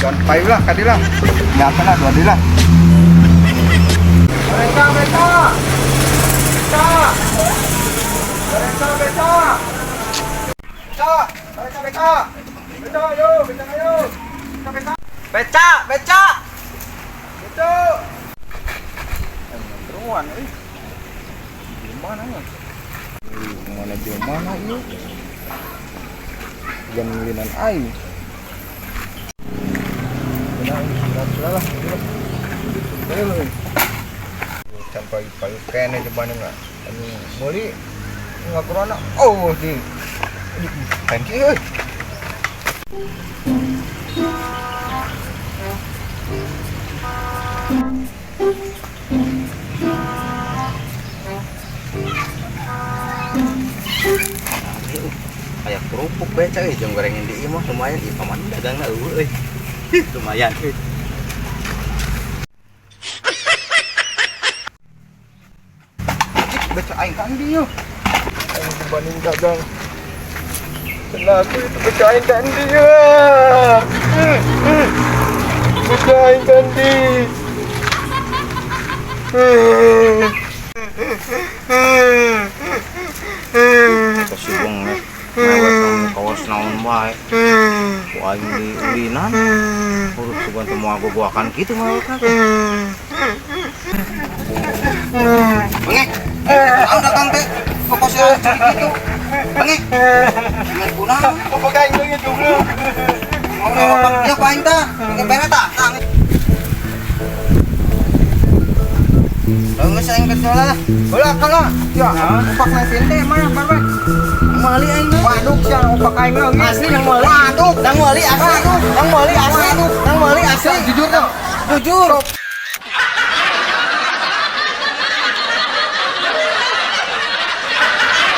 Dan payu lah kadi lah. Nyata lah dua lah. Mereka mereka. Mereka. Mereka mereka. Mereka mereka mereka. Mereka ayo, mereka ayo. Mereka mereka. Beca, beca. Beca. Beruan euy. Gimana ya? Mana di mana ieu? Jangan ngulinan aing. Benar, surat lah. Surat. Can pagi-pagi kene coba nih anu meuli nggak corona. Oh, di. Thank you. Kayak kerupuk beca euy, jeung gorengin di imah lumayan ieu paman dagangna eueuh euy. Lumayan euy. Beca aing kan dia. Aing dibanding dagang. Kenapa itu beca aing kan dia? Beca aing kan dia. Kesibung mewek nang kawas naon wae. Ku aing diulinan. Urut sugan teu moal gogoakan kitu mewek teh. Bengek. Naon dagang teh? Fokus ya kitu. Bengek. Bengek kunaon? Pokok aing leungit goblok. Mau naon ya ku aing tah. Bengek bere tah. Tah. Geus aing kerja lah. Ulah kalau ya opak nang sinte mah barwe. Meuli aing mah. Waduk sia opak aing leungit. Asli yang meuli. Waduk. Yang meuli asli. Yang meuli asli. Yang meuli asli. Jujur dong. Jujur.